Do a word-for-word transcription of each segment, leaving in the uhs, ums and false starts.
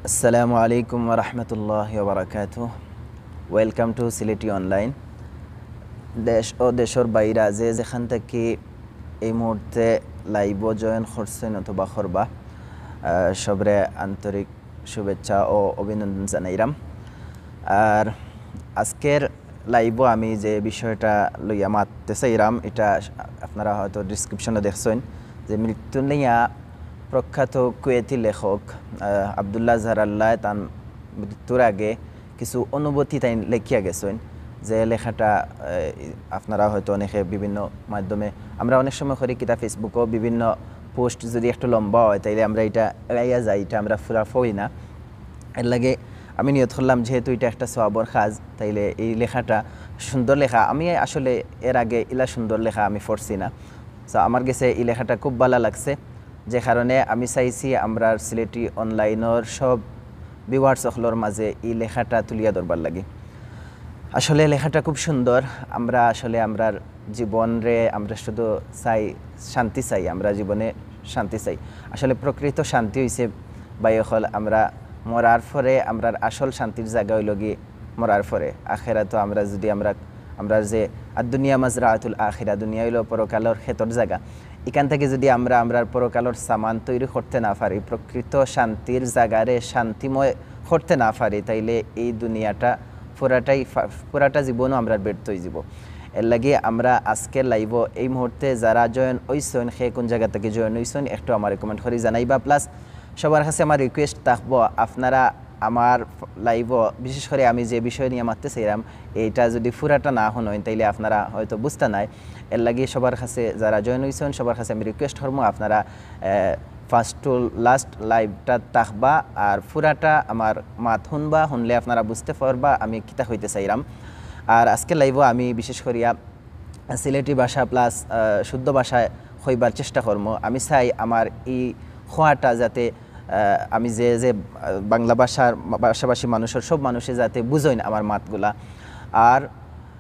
আসসালামু আলাইকুম ওয়া রাহমাতুল্লাহি ওয়া বারাকাতুহু। Welcome to সিলেটি অনলাইন। দেশ ও দেশর বাইরা যে যেখান থাকি এই মুহূর্তে লাইভও জয়েন করছইন অথবা করবা, আহ, সবরে আন্তরিক শুভেচ্ছা ও অভিনন্দন জানাইরাম। আর আজকের লাইভও আমি যে বিষয়টা লইয়া মাততে চাইরাম, এটা আপনারা হয়তো ডিসক্রিপশনে দেখছইন যে মৃত্যু নিয়া প্রখ্যাত কুয়েতি লেখক, আহ, আব্দুল্লাহ জারাল্লায় তান মৃত্যুর আগে কিছু অনুভূতি তাইন লেখিয়া গেছইন, যে লেখাটা, আহ, আপনারা হয়তো অনেকে বিভিন্ন মাধ্যমে, আমরা অনেক সময় করি কিতা Facebook-ও বিভিন্ন পোস্ট যদি একটু লম্বা হয়, তাইলে আমরা এটা এড়াইয়া যাই, এটা আমরা পুরা পড়ি না। এর লাগি আমি নিয়ত করলাম, যেহেতু এটা একটা সওয়াবর কাজ, তাইলে এই লেখাটা সুন্দর লেখা, আমি আসলে এর আগে ইলা সুন্দর লেখা আমি পড়ছি না। তো আমার গেছে এই লেখাটা খুব ভালা লাগছে, যে কারণে আমি চাইছি আমরার সিলেটি অনলাইনর সব ভিউয়ার্স অকলর মাঝে এই লেখাটা তুলিয়া ধরবার লাগি। আসলে লেখাটা খুব সুন্দর। আমরা আসলে আমরার জীবনরে আমরা শুধু চাই, শান্তি চাই, আমরা জীবনে শান্তি চাই। আসলে প্রকৃত শান্তি হইছে, ভাই অকল, আমরা মরার পরে আমরার আসল শান্তির জাগা হইল গি মরার পরে। আখেরাতো আমরা যদি আমরা, আমরা যে আদ দুনিয়া মাজরাতুল আখিরা, দুনিয়া হইল পরকালর খেতর জাগা, এখান থাকি যদি আমরা আমরার পরকালর সামান তৈরি করতে না পারি, প্রকৃত শান্তির জাগারে শান্তিময় করতে না পারি, তাইলে এই দুনিয়াটা পুরাটাই ফা-, পুরাটা জীবনও আমরার ব্যর্থ হয়ে যাব। এর লাগি আমরা আজকের লাইভও এই মুহূর্তে যারা জয়েন হইছইন, কে কোন জাগা থাকি জয়েন হইছইন, একটু আমারে কমেন্ট করি জানাইবা। প্লাস সবার কাছে আমার রিকোয়েস্ট থাকবো, আপনারা আমার লাইভও, বিশেষ করে আমি যে বিষয় নিয়া মাততে চাইরাম, এইটা যদি পুরাটা না হুনইন, তাইলে আপনারা হয়তো বুঝতা নায়। এর লাগি সবার কাছে, যারা জয়েন হইছইন, সবার কাছে আমি রিকোয়েস্ট করমু, আপনারা, আহ, first to last লাইভটা থাকবা, আর পুরাটা আমার মাত হুনবা, হুনলে আপনারা বুঝতে পারবা আমি কিতা কইতে চাইরাম। আর আজকে লাইভও আমি বিশেষ করিয়া সিলেটি ভাষা প্লাস, আহ, শুদ্ধ ভাষায় কইবার চেষ্টা করমু। আমি চাই আমার এই খোয়াটা যাতে, আহ, আমি যে, যে, আহ, বাংলা ভাষার মা-, ভাষাভাষী মানুষর সব মানুষে যাতে বুঝইন আমার মাতগুলা। আর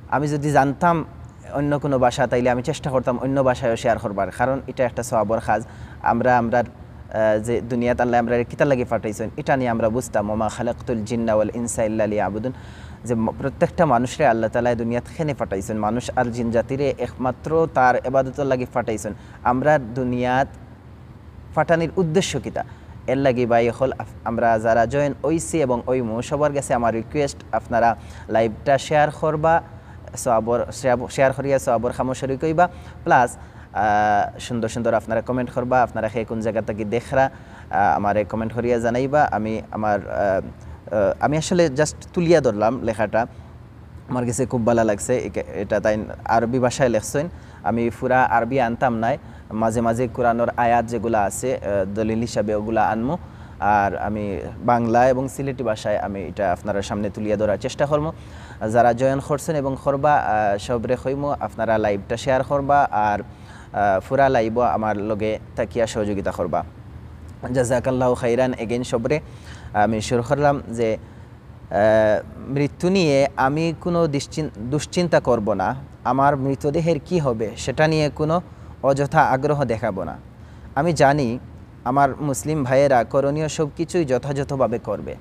আমি যদি জানতাম অন্য কোনো ভাষা, তাইলে আমি চেষ্টা করতাম অন্য ভাষায়ও শেয়ার করবার, কারণ এটা একটা সওয়াবর কাজ। আমরা, আমরা, আহ, যে দুনিয়াত আল্লাহ আমরা কিতার লাগি পাঠাইছইন, এটা নিয়ে আমরা বুঝতাম, "ওমা খালাকতুল জিন্না ওয়াল ইনসা ইল্লা লিয়াবুদুন", যে ম-, প্রত্যেকটা মানুষরে আল্লাহ তাআলা দুনিয়াত কেনে পাঠাইছইন, মানুষ আর জিন জাতিরে একমাত্র তার ইবাদতর লাগি পাঠাইছইন। আমরা দুনিয়াত পাঠানির উদ্দেশ্য কিতা? এর লাগি ভাই অকল আপ-, আমরা যারা জয়েন হইছি এবং হইমু, সবার কাছে আমার রিকোয়েস্ট, আপনারা লাইভটা শেয়ার করবা, সওয়াবর, শেয়ার, শেয়ার করিয়া সওয়াবর কামো শরিক হইবা। প্লাস, আহ, সুন্দর সুন্দর আপনারা কমেন্ট করবা, আপনারা কে কোন জাগা থাকি দেখরা, আহ, আমারে কমেন্ট করিয়া জানাইবা। আমি আমার, আহ, আহ, আমি আসলে জাস্ট তুলিয়া ধরলাম লেখাটা। আমার কাছে খুব ভালা লাগছে। একে-, এটা তাইন আরবি ভাষায় লেখছইন। আমি পুরা আরবি আনতাম নায়, মাঝে মাঝে কোরআনর আয়াত যেগুলা আছে, আহ, দলিল হিসাবে ওগুলা আনমু। আর আমি বাংলা এবং সিলেটি ভাষায় আমি এটা আপনারার সামনে তুলিয়া ধরার চেষ্টা করমু। যারা জয়েন করছইন এবং করবা, আহ, সবরে কইমু, আপনারা লাইভটা শেয়ার করবা, আর, আহ, পুরা লাইভও আমার লগে থাকিয়া সহযোগিতা করবা। জাযাকাল্লাহু খাইরান again সবরে। আমি শুরু করলাম যে আহ, মৃত্যু নিয়ে আমি কোনো দুশ্চিন-, দুশ্চিন্তা করব না। আমার মৃতদেহের কি হবে, সেটা নিয়ে কোনো অযথা আগ্রহ দেখাবো না। আমি জানি আমার মুসলিম ভাইয়েরা করণীয় সব কিছুই যথাযথভাবে করবে।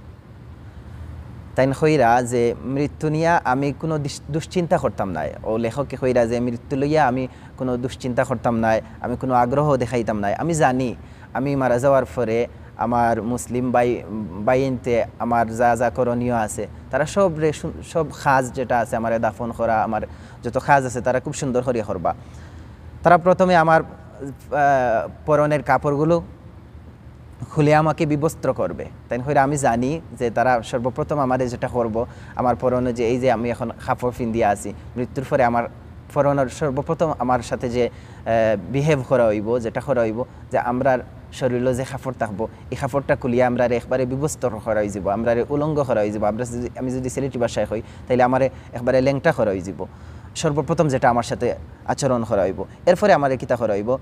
তাইন কইরা যে মৃত্যু নিয়া আমি কোনো দুশ-, দুশ্চিন্তা করতাম নায়। ও লেখকে কইরা যে মৃত্যু লইয়া আমি কোনো দুশ্চিন্তা করতাম নায়, আমি কোনো আগ্রহ দেখাইতাম নায়। আমি জানি আমি মারা যাওয়ার পরে আমার মুসলিম ভাই, ভাইয়াইন্তে আমার যা যা করণীয় আছে, তারা সব রে-, সু-, সব কাজ যেটা আছে, আমারে দাফন করা, আমার যত কাজ আছে, তারা খুব সুন্দর করিয়া করবা। তারা প্রথমে আমার, আহ, পরনের কাপড়গুলো খুলে আমাকে বিবস্ত্র করবে। তাইন কইরা আমি জানি যে তারা সর্বপ্রথম আমারে যেটা করবো, আমার পরনে যে এই যে আমি এখন কাপড় পিন্দিয়া আছি, মৃত্যুর পরে আমার পরনের সর্বপ্রথম আমার সাথে যে, আহ, বিহেভ করা হইব, যেটা করা হইব, যে আমরার শরীরও যে কাপড় থাকবো, এই কাপড়টা খুলিয়া আমরারে একবারে বিবস্ত্র করা হইযিবো, আমরারে উলঙ্গ করা হইযিবো। আমরা যদি, আমি যদি সিলেটি ভাষায় কই, তাইলে আমারে একবারে লেংটা করা হইযিবো। সর্বপ্রথম যেটা আমার সাথে আচরণ করা হইব, এরপরে আমারে কিতা করা হইব?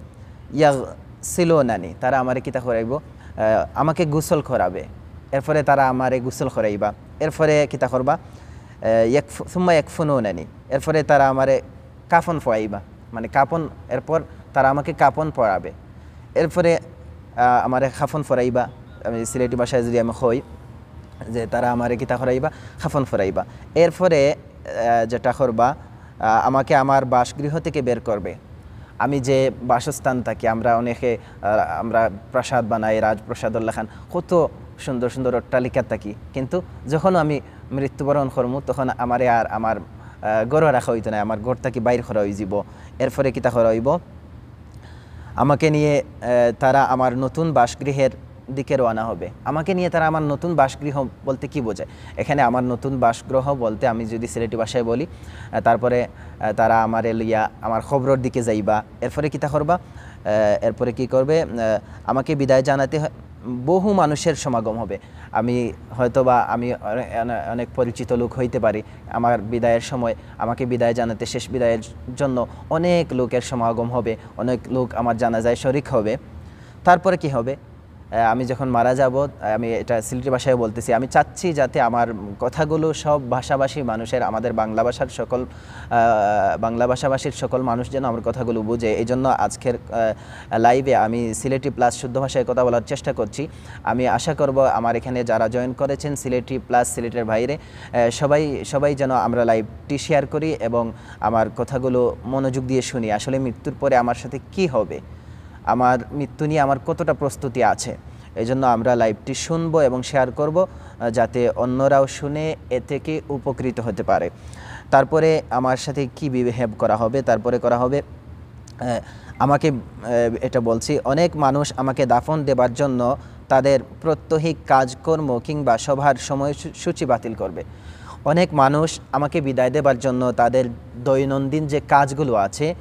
ইয়াগসিলুনানি, তারা আমারে কিতা করাইব? আহ, আমাকে গোসল করাবে। এরপরে তারা আমারে গোসল করাইবা। এরপরে কিতা করবা? আহ, ইয়াকফু-, সুম্মা ইয়াকফুনুনানি, এরপরে তারা আমারে কাফন পরাইবা, মানে কাপন, এরপর তারা আমাকে কাপন পরাবে। এরপরে, আহ, আমারে কাফন পরাইবা, আমি সিলেটি ভাষায় যদি আমি কই, যে তারা আমারে কিতা করাইবা, খাফন ফরাইবা। এরপরে, আহ, যেটা করবা, আহ, আমাকে আমার বাসগৃহ থেকে বের করবে। আমি যে বাসস্থান থাকি, আমরা অনেকে, আহ, আমরা প্রাসাদ বানাই, রাজপ্রাসাদর লাখান কত সুন্দর সুন্দর অট্টালিকা থাকি, কিন্তু যখন আমি মৃত্যুবরণ করমু, তখন আমারে আর আমার, আহ, ঘরো রাখা অইতো নায়, আমার ঘর থাকি বাইর করা অইযিবো। এরপরে কিতা করা অইবো? আমাকে নিয়ে, আহ, তারা আমার নতুন বাসগৃহের দিকে রওনা হবে। আমাকে নিয়ে তারা আমার নতুন বাসগৃহ বলতে কি বোঝায়? এখানে আমার নতুন বাসগৃহ বলতে আমি যদি সিলেটি ভাষায় বলি, আহ, তারপরে, আহ, তারা আমারে লইয়া আমার কবরর দিকে যাইবা। এরপরে কিতা করবা? আহ, এরপরে কি করবে? আহ, আমাকে বিদায় জানাতে হ-, বহু মানুষের সমাগম হবে। আমি হয়তো বা আমি অনে-, অনে-, অনেক পরিচিত লোক হইতে পারি। আমার বিদায়ের সময় আমাকে বিদায় জানাতে, শেষ বিদায়ের জন্য অনেক লোকের সমাগম হবে, অনেক লোক আমার জানাজায় শরিক হবে। তারপরে কি হবে? আহ, আমি যখন মারা যাব, আহ, আমি এটা সিলেটি ভাষায় বলতেছি, আমি চাচ্ছি যাতে আমার কথাগুলো সব ভাষাভাষী মানুষের, আমাদের বাংলা ভাষার সকল, আহ, বাংলা ভাষাভাষীর সকল মানুষ যেন আমার কথাগুলো বুঝে। এই জন্য আজকের, আহ, লাইভে আমি সিলেটি প্লাস শুদ্ধ ভাষায় কথা বলার চেষ্টা করছি। আমি আশা করব আমার এখানে যারা জয়েন করেছেন সিলেটি প্লাস সিলেটের বাইরে, আহ, সবাই, সবাই যেন আমরা লাইভটি শেয়ার করি এবং আমার কথাগুলো মনোযোগ দিয়ে শুনি। আসলে মৃত্যুর পরে আমার সাথে কি হবে, আমার মৃত্যু নিয়ে আমার কতটা প্রস্তুতি আছে, এই জন্য আমরা লাইভটি শুনবো এবং শেয়ার করব, আহ, যাতে অন্যরাও শুনে এ থেকে উপকৃত হতে পারে। তারপরে আমার সাথে কি বিহেভ করা হবে, তারপরে করা হবে, আহ, আমাকে, আহ, এটা বলছি, অনেক মানুষ আমাকে দাফন দেবার জন্য তাদের প্রাত্যহিক কাজকর্ম কিংবা সভার সময়সূচি বাতিল করবে। অনেক মানুষ আমাকে বিদায় দেবার জন্য তাদের দৈনন্দিন যে কাজগুলো আছে,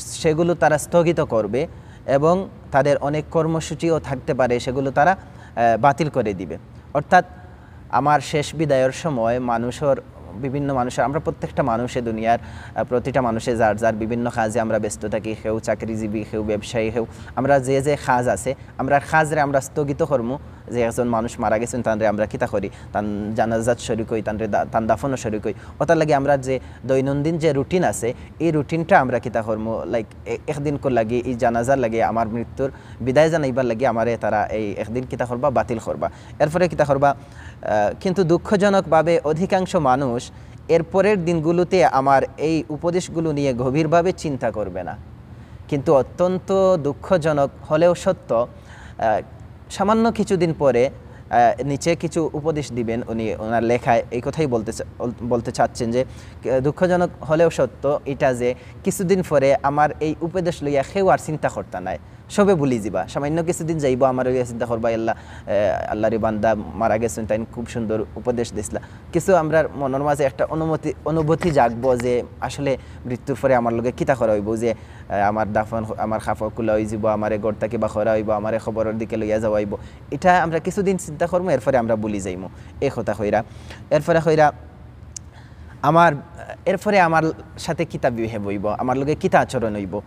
সেগুলো তারা স্থগিত করবে এবং তাদের অনেক কর্মসূচিও থাকতে পারে, সেগুলো তারা, আহ, বাতিল করে দিবে। অর্থাৎ আমার শেষ বিদায়ের সময় মানুষের, বিভিন্ন মানুষের, আমরা প্রত্যেকটা মানুষে দুনিয়ার, আহ, প্রতিটা মানুষে যার যার বিভিন্ন কাজে আমরা ব্যস্ত থাকি। কেউ চাকরিজীবী, কেউ ব্যবসায়ী, কেউ, আমরা যে যে কাজ আছে, আমরা কাজরে আমরা স্থগিত করমু। যে একজন মানুষ মারা গেছেন, তানরে আমরা কিতা করি, তান জানাজাত শরিক হই, তানরে দা-, তান দাফনও শরিক হই। ওটার লাগি আমরা যে দৈনন্দিন যে রুটিন আছে, এই রুটিনটা আমরা কিতা করমু, লাইক, এ-, একদিন কর লাগি, এই জানাজার লাগি, আমার মৃত্যুর বিদায় জানাইবার লাগি আমারে তারা এই একদিন কিতা করবা, বাতিল করবা। এরপরে কিতা করবা? আহ, কিন্তু দুঃখজনকভাবে অধিকাংশ মানুষ এর পরের দিনগুলোতে আমার এই উপদেশগুলো নিয়ে গভীরভাবে চিন্তা করবে না। কিন্তু অত্যন্ত দুঃখজনক হলেও সত্য, আহ, সামান্য কিছুদিন পরে, আহ, নিচে কিছু উপদেশ দিবেন উনি ওনার লেখায়। এই কথাই বলতে চা-, বলতে চাচ্ছেন যে, আহ, দুঃখজনক হলেও সত্য এটা যে কিছুদিন পরে আমার এই উপদেশ লইয়া কেউ আর চিন্তা করতা নায়, সবে ভুলি যিবা। সামান্য কিছুদিন যাইবো, আমার লইয়া চিন্তা করবা, "আল্লাহ, আহ, আল্লাহর এই বান্দা মারা গেছেন, তাইন খুব সুন্দর উপদেশ দিছলা।" কিছু আমরার মনের মাঝে একটা অনুমতি, অনুভূতি জাগবো যে আসলে মৃত্যুর পরে আমার লগে কিতা করা হইব, যে, আহ, আমার দাফন, আমার কাফন খুলা হয়ে যাব, আমারে ঘর থাকি বার করা হইব, আমারে কবরের দিকে লইয়া যাওয়া হইব। এটা আমরা কিছুদিন চিন্তা করবো, এরপরে আমরা ভুলি যাইমু। এই কথা কইরা, এরপরে কইরা আমার, এরপরে আমার সাথে কিতা behave হইব, আমার লগে কিতা আচরণ হইব,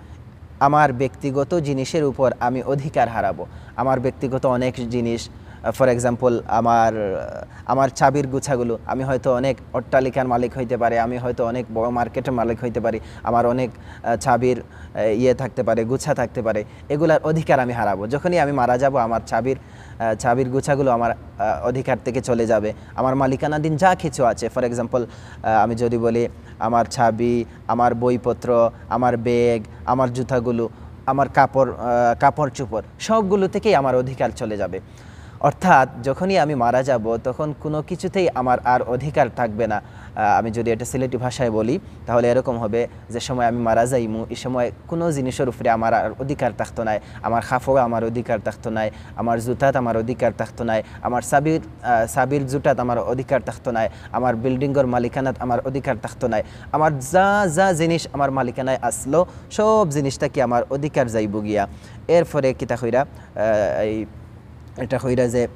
আমার ব্যক্তিগত জিনিসের উপর আমি অধিকার হারাবো। আমার ব্যক্তিগত অনেক জিনিস, আহ, for example, আমার, আহ, আমার চাবির গুছাগুলো, আমি হয়তো অনেক অট্টালিকার মালিক হইতে পারি, আমি হয়তো অনেক বড় মার্কেটের মালিক হইতে পারি, আমার অনেক, আহ, চাবির, আহ, ইয়ে থাকতে পারে, গুছা থাকতে পারে, এগুলার অধিকার আমি হারাবো। যখনই আমি মারা যাব, আমার চাবির, আহ, চাবির গুছাগুলো আমার, আহ, অধিকার থেকে চলে যাবে। আমার মালিকানাধীন যা কিছু আছে, for example, আহ, আমি যদি বলি, আমার চাবি, আমার বইপত্র, আমার ব্যাগ, আমার জুতাগুলো, আমার কাপড়, আহ, কাপড় চোপড়, সবগুলো থেকেই আমার অধিকার চলে যাবে। অর্থাৎ যখনই আমি মারা যাব, তখন কোনো কিছুতেই আমার আর অধিকার থাকবে না। আহ, আমি যদি এটা সিলেটি ভাষায় বলি, তাহলে এরকম হবে, যে সময় আমি মারা যাইমু, এই সময় কোনো জিনিসের উপরে আমার আর অধিকার থাকতো নাই, আমার কাপড়ে আমার অধিকার থাকতো নাই, আমার জুতাত আমার অধিকার থাকতো নাই, আমার চাবির, আহ, চাবির জুতাত আমার অধিকার থাকতো নাই, আমার বিল্ডিংয়ের মালিকানাত আমার অধিকার থাকতো নাই, আমার যা যা জিনিস আমার মালিকানায় আসলো, সব জিনিসটা কি আমার অধিকার যাইব গিয়া। এরপরে কিতা কইরা, আহ, এই এটা কইরা যে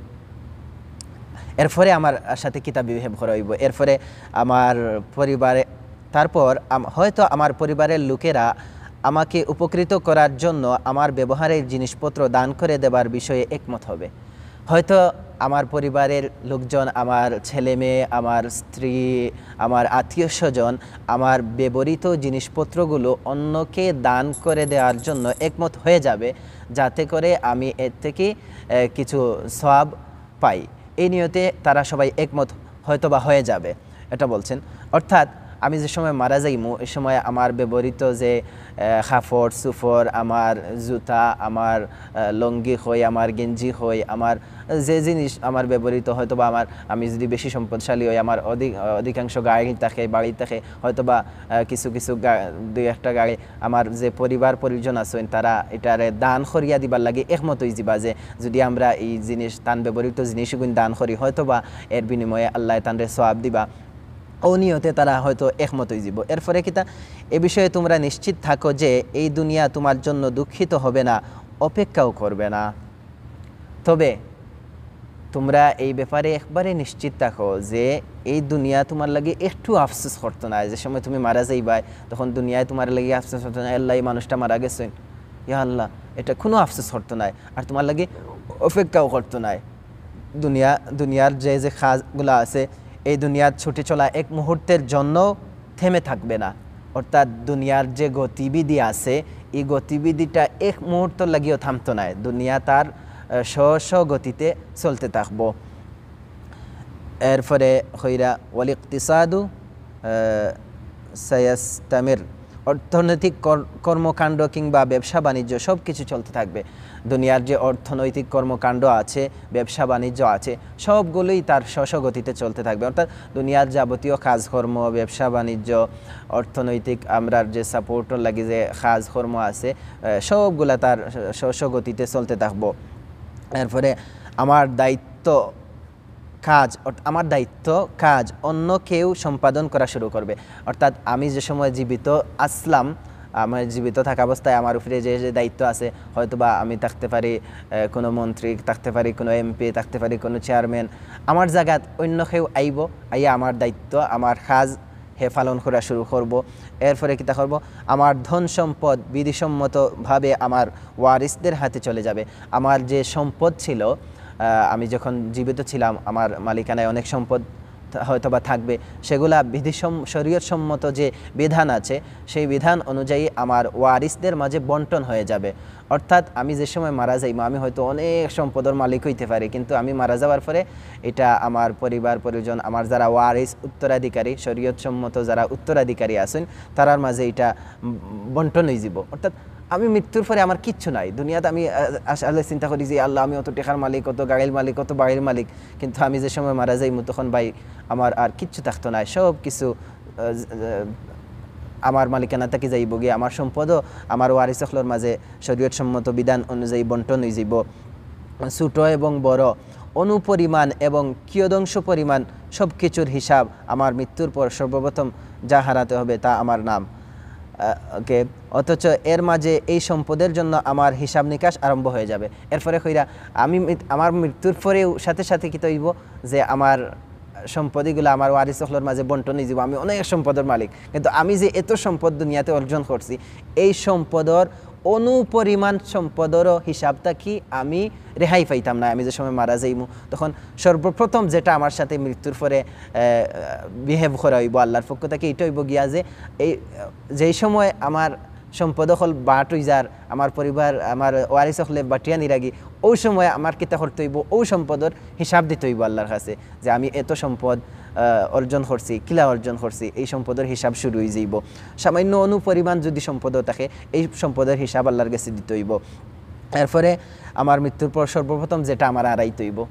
এরপরে আমার সাথে কিতা behave করা হইব, এরপরে আমার পরিবারে, তারপর আম-, হয়তো আমার পরিবারের লোকেরা আমাকে উপকৃত করার জন্য আমার ব্যবহারের জিনিসপত্র দান করে দেবার বিষয়ে একমত হবে। হয়তো আমার পরিবারের লোকজন, আমার ছেলে মেয়ে, আমার স্ত্রী, আমার আত্মীয় স্বজন আমার ব্যবহৃত জিনিসপত্রগুলো অন্যকে দান করে দেওয়ার জন্য একমত হয়ে যাবে, যাতে করে আমি এর থেকে, এ, কিছু সওয়াব পাই। এই নিয়তে তারা সবাই একমত হয়তো বা হয়ে যাবে, এটা বলছেন। অর্থাৎ আমি যে সময় মারা যাইমু, এই সময় আমার ব্যবহৃত যে আহ, কাপড় চুপড়, আমার জুতা, আমার আহ, লুঙ্গি হই, আমার গেঞ্জি হই, আমার যে জিনিস আমার ব্যবহৃত, হয়তো বা আমার, আমি যদি বেশি সম্পদশালী হই, আমার অধিক অধিকাংশ গাড়ি থাকে, বাড়ি থাকে, হয়তো বা আহ, কিছু কিছু গা- দুই একটা গাড়ি, আমার যে পরিবার পরিজন আছইন, তারা এটারে দান করিয়া দিবার লাগি একমত হই যিবা যে যদি আমরা এই জিনিস, তান ব্যবহৃত জিনিসগুন দান করি, হয়তো বা এর বিনিময়ে আল্লাহ তানরে সওয়াব দিবা। ও নিয়তে তারা হয়তো একমত হই যিবো। এরপরে কিতা, এ বিষয়ে তোমরা নিশ্চিত থাকো যে এই দুনিয়া তোমার জন্য দুঃখিত হবে না, অপেক্ষাও করবে না। তবে তোমরা এই ব্যাপারে একবারে নিশ্চিত থাকো যে এই দুনিয়া তোমার লাগি একটু আফসোস করতো না। যে সময় তুমি মারা যাইবায়, তখন দুনিয়ায় তোমার লাগি আফসোস করতো না, "আল্লাহ, এই মানুষটা মারা গেছেন, ইয়া আল্লাহ", এটা কোনো আফসোস করতো না। আর তোমার লাগি অপেক্ষাও করতো না। দুনিয়া, দুনিয়ার যে যে কাজগুলা আছে, এই দুনিয়ার ছুটে চলা এক মুহূর্তের জন্য থেমে থাকবে না। অর্থাৎ দুনিয়ার যে গতিবিধি আছে, এই গতিবিধিটা এক মুহূর্ত লাগিও থামতো নায়। দুনিয়া তার আহ, স্ব স্ব গতিতে চলতে থাকবো। এরপরে হইরা ওয়াল ইকতিসাদু আহ, সায়াস্তামির, অর্থনৈতিক কর- কর্মকাণ্ড কিংবা ব্যবসা বাণিজ্য সব কিছু চলতে থাকবে। দুনিয়ার যে অর্থনৈতিক কর্মকাণ্ড আছে, ব্যবসা বাণিজ্য আছে, সবগুলোই তার স্ব স্ব গতিতে চলতে থাকবে। অর্থাৎ দুনিয়ার যাবতীয় কাজকর্ম, ব্যবসা বাণিজ্য, অর্থনৈতিক, আমরার যে সাপোর্টর লাগি যে কাজকর্ম আছে, আহ, সবগুলা তার স্ব স্ব গতিতে চলতে থাকবো। এরপরে আমার দায়িত্ব কাজ, অর্থ- আমার দায়িত্ব কাজ অন্য কেউ সম্পাদন করা শুরু করবে। অর্থাৎ আমি যে সময় জীবিত আসলাম, আমার জীবিত থাকা অবস্থায় আমার উপরে যে যে দায়িত্ব আছে, হয়তো বা আমি থাকতে পারি আহ, কোনো মন্ত্রী, থাকতে পারি কোনো এমপি, থাকতে পারি কোনো চেয়ারম্যান, আমার জাগাত অন্য কেউ আইবো, আইয়া আমার দায়িত্ব, আমার কাজ হে পালন করা শুরু করব। এরপরে কিতা করব? আমার ধন সম্পদ বিধিসম্মতভাবে আমার ওয়ারিসদের হাতে চলে যাবে। আমার যে সম্পদ ছিল, আহ, আমি যখন জীবিত ছিলাম, আমার মালিকানায় অনেক সম্পদ থা- হয়তো বা থাকবে, সেগুলা বিধিসম- শরীয়ত সম্মত যে বিধান আছে, সেই বিধান অনুযায়ী আমার ওয়ারিসদের মাঝে বন্টন হয়ে যাবে। অর্থাৎ আমি যে সময় মারা যাইমু, আমি হয়তো অনেক সম্পদর মালিক হইতে পারি, কিন্তু আমি মারা যাওয়ার পরে এটা আমার পরিবার পরিজন, আমার যারা ওয়ারিস উত্তরাধিকারী, শরীয়ত সম্মত যারা উত্তরাধিকারী আছেন, তারার মাঝে এটা উম, বন্টন হয়ে যাব। অর্থাৎ আমি মৃত্যুর পরে আমার কিচ্ছু নাই। দুনিয়াত আমি আহ, আসলে চিন্তা করি যে, "আল্লাহ, আমি অত টেকার মালিক, অত গাড়ির মালিক, অত বাড়ির মালিক", কিন্তু আমি যে সময় মারা যাইমু, তখন ভাই আমার আর কিচ্ছু থাকতো নাই। সব কিছু আহ, জ- আহ, আমার মালিকানা থাকি যাইব গিয়া। আমার সম্পদও আমার ওয়ারিস অকলর মাঝে শরীয়ত সম্মত বিধান অনুযায়ী বন্টন হয়ে যাব। ছোট এবং বড়, অনুপরিমাণ এবং কিয়দংশ পরিমাণ সব কিছুর হিসাব আমার মৃত্যুর পর সর্বপ্রথম যা হারাতে হবে তা আমার নাম। আহ, ওকে, অথচ এর মাঝে এই সম্পদের জন্য আমার হিসাব নিকাশ আরম্ভ হয়ে যাবে। এরপরে কইরা আমি মৃত- আমার মৃত্যুর পরেও সাথে সাথে কিতা হইব যে আমার সম্পদ ইগুলা আমার ওয়ারিস অকলর মাঝে বন্টন হয়ে যাব। আমি অনেক সম্পদর মালিক, কিন্তু আমি যে এত সম্পদ দুনিয়াতে অর্জন করছি, এই সম্পদর অনুপরিমাণ সম্পদরও হিসাব থাকি আমি রেহাই পাইতাম না। আমি যে সময় মারা যাইমু, তখন সর্বপ্রথম যেটা আমার সাথে মৃত্যুর পরে বিহেভ করা হইব আল্লাহর পক্ষ থেকে, এটা হইব গিয়া যে এই, যেই সময় আমার সম্পদ অকল বাট হই যার, আমার পরিবার, আমার ওয়ারিস অকলে বাটিয়া নিরাগি, ওই সময় আমার কিতা করতে হইব, ওই সম্পদর হিসাব দিতে হইব আল্লাহর কাছে যে আমি এত সম্পদ আহ, অর্জন করছি, কিলা অর্জন করছি, এই সম্পদর হিসাব শুরু হয়ে যাইব। সামান্য অনুপরিমাণ যদি সম্পদও থাকে, এই সম্পদর হিসাব আল্লাহর কাছে দিতে হইব। এরপরে আমার মৃত্যুর পর সর্বপ্রথম যেটা আমার আড়াইতে হইব,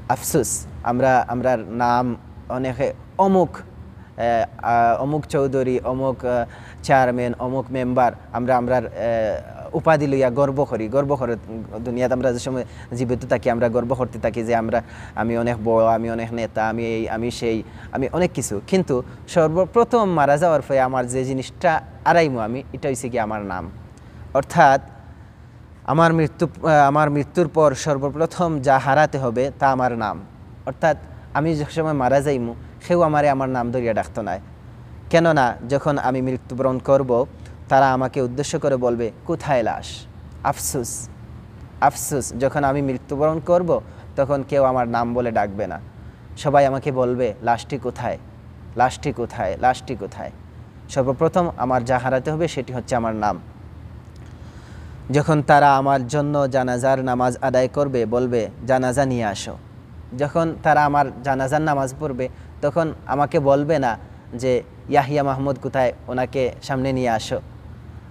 আফসোস, আমরা, আমরার নাম অনেকে অমুক, আহ, আহ, অমুক চৌধুরী, অমুক আহ, চেয়ারম্যান, অমুক মেম্বার, আমরা, আমরার আহ, উপাধি লইয়া গর্ব করি, গর্ব করে। দুনিয়াত আমরা যে সময় জীবিত থাকি, আমরা গর্ব করতে থাকি যে আমরা, আমি অনেক বড়, আমি অনেক নেতা, আমি এই, আমি সেই, আমি অনেক কিছু। কিন্তু সর্বপ্রথম মারা যাওয়ার পরে আমার যে জিনিসটা আড়াইমু আমি, এটা হইছে কি আমার নাম। অর্থাৎ আমার মৃত্যু, আহ, আমার মৃত্যুর পর সর্বপ্রথম যা হারাতে হবে তা আমার নাম। অর্থাৎ আমি যে সময় মারা যাইমু, কেউ আমারে আমার নাম ধরিয়া ডাকতো নায়। কেননা যখন আমি মৃত্যুবরণ করব, তারা আমাকে উদ্দেশ্য করে বলবে, "কোথায় লাশ?" আফসোস, আফসোস, যখন আমি মৃত্যুবরণ করব, তখন কেউ আমার নাম বলে ডাকবে না। সবাই আমাকে বলবে, "লাশটি কোথায়? লাশটি কোথায়? লাশটি কোথায়?" সর্বপ্রথম আমার যা হারাতে হবে, সেটি হচ্ছে আমার নাম। যখন তারা আমার জন্য জানাজার নামাজ আদায় করবে, বলবে, "জানাজা নিয়ে আসো।" যখন তারা আমার জানাজার নামাজ পড়বে, তখন আমাকে বলবে না যে, "ইয়াহিয়া মাহমুদ কোথায়, ওনাকে সামনে নিয়ে আসো।"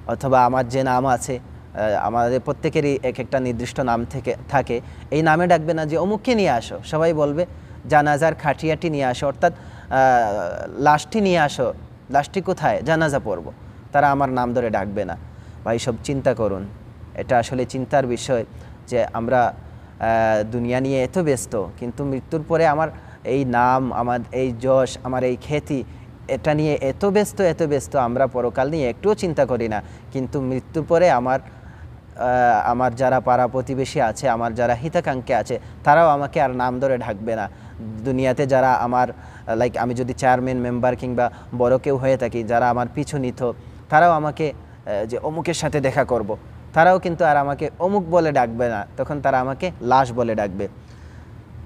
অথবা আমার যে নাম আছে, আহ, আমাদের প্রত্যেকেরই এক একটা নির্দিষ্ট নাম থেকে থাকে, এই নামে ডাকবে না যে, "অমুককে নিয়ে আসো।" সবাই বলবে, "জানাজার খাটিয়াটি নিয়ে আসো", অর্থাৎ, আহ, লাশটি নিয়ে আসো। লাশটি কোথায়? জানাজা পড়ব। তারা আমার নাম ধরে ডাকবে না। ভাই, সব চিন্তা করুন, এটা আসলে চিন্তার বিষয় যে আমরা, আহ, দুনিয়া নিয়ে এত ব্যস্ত, কিন্তু মৃত্যুর পরে আমার এই নাম, আমার এই যশ, আমার এই খ্যাতি, এটা নিয়ে এত ব্যস্ত, এত ব্যস্ত, আমরা পরকাল নিয়ে একটুও চিন্তা করি না। কিন্তু মৃত্যুর পরে আমার, আহ, আমার যারা পাড়া প্রতিবেশী আছে, আমার যারা হিতাকাঙ্ক্ষী আছে, তারাও আমাকে আর নাম ধরে ডাকবে না। দুনিয়াতে যারা আমার, লাইক, আমি যদি চেয়ারম্যান, মেম্বার কিংবা বড় কেউ হয়ে থাকি, যারা আমার পিছু নিত, তারাও আমাকে, আহ, যে অমুকের সাথে দেখা করব, তারাও কিন্তু আর আমাকে অমুক বলে ডাকবে না, তখন তারা আমাকে লাশ বলে ডাকবে।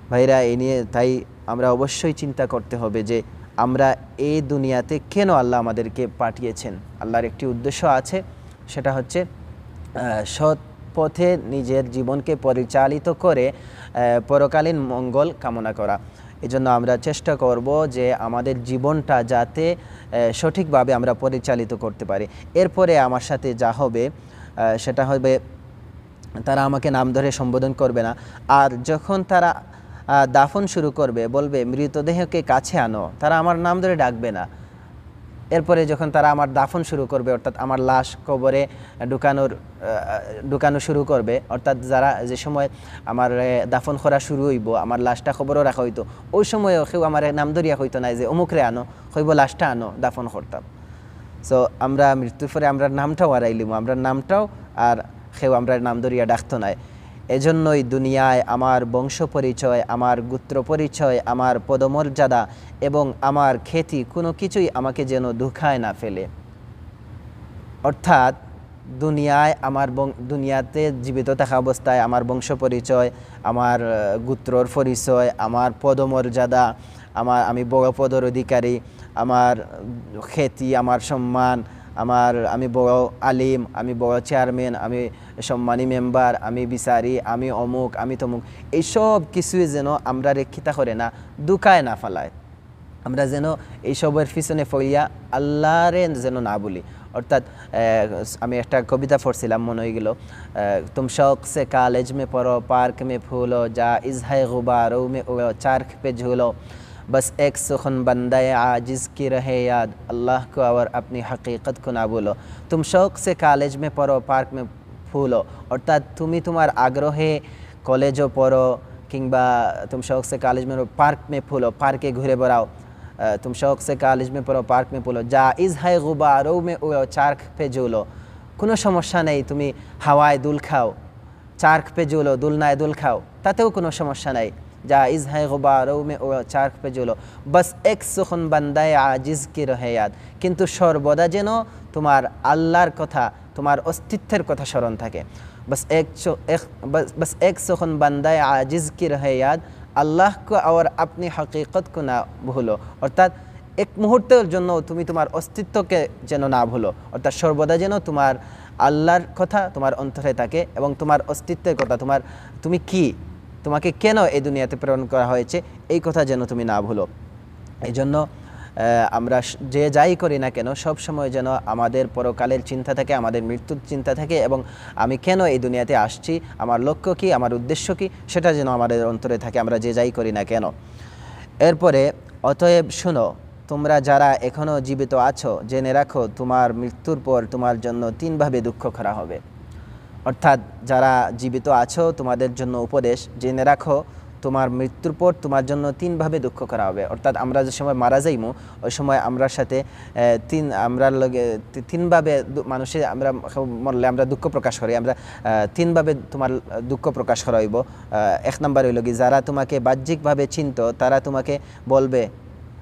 ভাইরা, এই নিয়ে তাই আমরা অবশ্যই চিন্তা করতে হবে যে আমরা এই দুনিয়াতে কেন আল্লাহ আমাদেরকে পাঠিয়েছেন। আল্লাহর একটি উদ্দেশ্য আছে, সেটা হচ্ছে, আহ, সৎ পথে নিজের জীবনকে পরিচালিত করে, আহ, পরকালীন মঙ্গল কামনা করা। এই জন্য আমরা চেষ্টা করব যে আমাদের জীবনটা যাতে, আহ, সঠিকভাবে আমরা পরিচালিত করতে পারি। এরপরে আমার সাথে যা হবে, আহ, সেটা হবে, তারা আমাকে নাম ধরে সম্বোধন করবে না। আর যখন তারা, আহ, দাফন শুরু করবে, বলবে, "মৃতদেহকে কাছে আনো", তারা আমার নাম ধরে ডাকবে না। এরপরে যখন তারা আমার দাফন শুরু করবে, অর্থাৎ আমার লাশ কবরে ঢুকানোর, আহ, ঢুকানো শুরু করবে, অর্থাৎ যারা, যে সময় আমার, এ, দাফন করা শুরু হইব, আমার লাশটা কবরও রাখা হইতো, ওই সময়ও কেউ আমার নাম ধরিয়া কইতো না যে, "অমুকরে আনো", কইব, "লাশটা আনো, দাফন করতাম।" সো আমরা মৃত্যুর পরে আমরা নামটাও হারাইলিমু, আমরা নামটাও আর কেউ আমরা নাম ধরিয়া ডাকতো নায়। এজন্যই দুনিয়ায় আমার বংশ পরিচয়, আমার গোত্র পরিচয়, আমার পদমর্যাদা এবং আমার খ্যাতি কোনো কিছুই আমাকে যেন ধোঁকায় না ফেলে। অর্থাৎ দুনিয়ায় আমার বং-, দুনিয়াতে জীবিত থাকা অবস্থায় আমার বংশ পরিচয়, আমার, আহ, গোত্রর পরিচয়, আমার পদমর্যাদা, আমার, আমি বড় পদর অধিকারী, আমার খ্যাতি, আমার সম্মান, আমার, আমি বড় আলিম, আমি বড় চেয়ারম্যান, আমি সম্মানী মেম্বার, আমি বিচারী, আমি অমুক, আমি তমুক, এইসব কিছুই যেন আমরা রক্ষিতা করে না, ধোঁকায় না ফালায়। আমরা যেন এইসবের পিছনে পড়িয়া আল্লাহরে যেন না ভুলি। অর্থাৎ, আহ, আমি একটা কবিতা পড়ছিলাম, মনে হয়ে গেল, আহ, "তুম শৌক সে কলেজ মে পড়ো, পার্ক মে ফুলো, জায়েজ হ্যায় গুবারোঁ মে উড়ো, চার্খ পে ঝুলো, বস এক সুখন বন্দায়ে আজিজ কি রহে ইয়াদ, আল্লাহ কো অর আপনি হকিকত কো না ভুলো।" "তুম শৌক সে কলেজ মে পড়ো, পার্ক মে ফুলো", অর্থাৎ তুমি তোমার আগ্রহে কলেজও পড়ো, কিংবা "তুম শৌক সে কলেজ মে পড়ো, পার্ক মে ফুলো", পার্কে ঘুরে বেড়াও। আহ, "তুম শৌক সে কলেজ মে পড়ো, পার্ক মে ফুলো, জায়েজ হ্যায় গুবারোঁ মে উড়ো, চার্খ পে ঝুলো", কোনো সমস্যা নেই তুমি হাওয়ায় দোল খাও, "চার্খ পে ঝুলো", দোলনায় দোল খাও, তাতেও কোনো সমস্যা নাই। "জায়েজ হ্যায় গুবারোঁ মে উড়ো, চার্খ পে ঝুলো, বস এক সুখন বন্দায়ে আজিজ কি রহে ইয়াদ", কিন্তু সর্বদা যেন তোমার আল্লাহর কথা, তোমার অস্তিত্বের কথা স্মরণ থাকে। "বস এক সু-, এক, বস, বস এক সুখন বন্দায়ে আজিজ কি রহে ইয়াদ, আল্লাহ কো অর আপনি হকিকত কো না ভুলো", অর্থাৎ এক মুহূর্তের জন্য তুমি তোমার অস্তিত্বকে যেন না ভুলো, অর্থাৎ সর্বদা যেন তোমার আল্লাহর কথা তোমার অন্তরে থাকে এবং তোমার অস্তিত্বের কথা, তোমার, তুমি কি, তোমাকে কেন এই দুনিয়াতে প্রেরণ করা হয়েছে, এই কথা যেন তুমি না ভুলো। এই জন্য, আহ, আমরা স-, যে যাই করি না কেন, সব সময় যেন আমাদের পরকালের চিন্তা থাকে, আমাদের মৃত্যুর চিন্তা থাকে এবং আমি কেন এই দুনিয়াতে আসছি, আমার লক্ষ্য কি, আমার উদ্দেশ্য কি, সেটা যেন আমাদের অন্তরে থাকে, আমরা যে যাই করি না কেন। এরপরে, অতএব শুনো, তোমরা যারা এখনও জীবিত আছো, জেনে রাখো, তোমার মৃত্যুর পর তোমার জন্য তিনভাবে দুঃখ করা হবে। অর্থাৎ যারা জীবিত আছো, তোমাদের জন্য উপদেশ, জেনে রাখো, তোমার মৃত্যুর পর তোমার জন্য তিনভাবে দুঃখ করা হবে। অর্থাৎ আমরা যে সময় মারা যাইমু, ওই সময় আমরার সাথে, আহ, তিন, আমরার লগে তি-, তিনভাবে দু-, মানুষে আমরা মরলে আমরা দুঃখ প্রকাশ করি, আমরা, আহ, তিনভাবে তোমার দুঃখ প্রকাশ করা হইব। আহ, এক নাম্বার হইল কি, যারা তোমাকে বাহ্যিকভাবে চিনতো, তারা তোমাকে বলবে,